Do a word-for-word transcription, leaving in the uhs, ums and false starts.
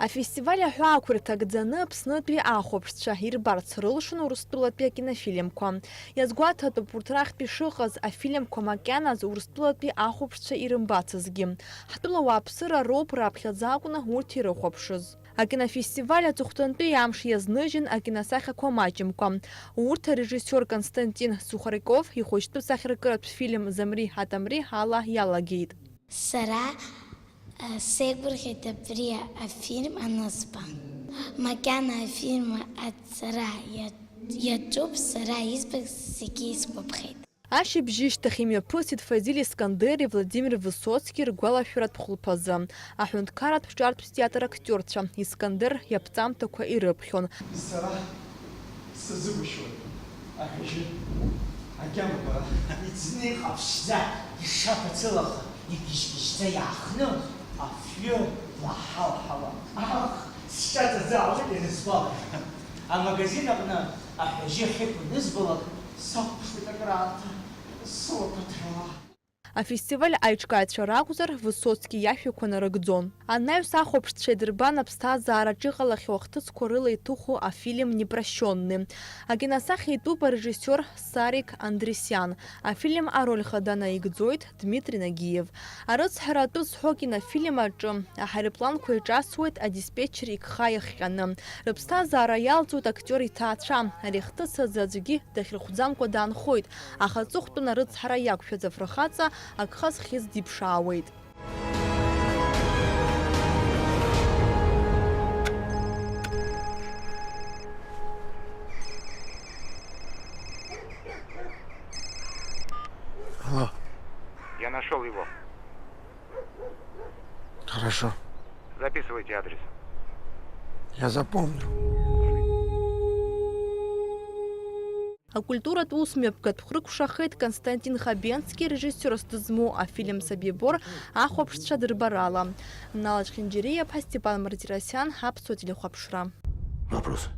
Афестиваль аҳәаақәа ирҭагӡаны Аԥснытәи ахәаԥшцәа ирбарц рылшон Урыстәылатәи акинофильмқәа. Иазгәаҭатәуп урҭ рахьтә ишыҟаз афильмқәа макьаназ Урыстәылатәи ахәаԥшцәа ирымбацызгьы. Ҳтәыла ауааԥсыра роуп раԥхьаӡа акәны урҭ ирыхәаԥшыз. Акинофестиваль аҵыхәтәантәи амш иазныжьын акиносахьақәа маҷымкәа. Урҭ арежиссиор Константин Сухариков ихәыҷтәы сахьаркыратә фильм Замри Атамри ала иалагеит. Сара, э, сеигәырӷьеит абри афильм анызба. Макьана афильм аҵара иа-, иаҿуп, сара избаз зегьы исгәаԥхеит. Ашьыбжьышьҭахь имҩаԥысит Фазиль Искандери Владимир Высоцки ргәалашәаратә хәылԥазы. Аҳәынҭқарратә ҿартә театр актиорцәа Искандер иаԥҵамҭақәа ирыԥхьон. Сара сазыгәышьоит аҳәажьы агьама бара. Иӡны иҟаԥшьӡа, ишаԥацылаха, игьежьгьежьӡа иаахтны, афҩы лаҳалҳауа. Аҳ, сшаҵаӡаауеит ианысгәалашәа. Амагазин аҟны аҳәажьы ахьықәу анызбалак, сахәаԥшуеит акраамҭа, сылақәа ҭрала. Афестиваль аиҿкааҩцәа ракәзар, Высоцки иашәақәа нарыгӡон. Анаҩс ахәаԥшцәа идырбан аԥсҭазаараҿ иҟалахьоу ахҭысқәа рыла иҭыху афильм Непрощённый. Акиносахьа итәуп арежиссиор Сарик Андресиан. Афильм ароль хада наигӡоит Дмитри Нагиев. Арыцҳара атәы зҳәо акинофильм аҿы аҳаирпланқәа иҿасуеит адиспетчер игха иахҟьаны. Рыԥсҭазаара иалҵуеит актиор иҭаацәа. Ари ахҭыс азы аӡәгьы дахьырхәӡамкәа даанхоит, аха аҵыхәтәан арыцҳара иақәшәаз афырхаҵа агха зхьыз диԥшаауеит. Алло. Я нашёл его. Хорошо. Записывайте адрес. Я запомню. Акультуратә усмҩаԥгатә хәры ықәшахеит Константин Хабенски ирежиссиорс дызмоу афильм Собибор ахәаԥшцәа дырбарала. Нал Ачхьынџьариа-иԥа Степан Мартиросиан, Аԥсуа телехәаԥшра. Вопрос.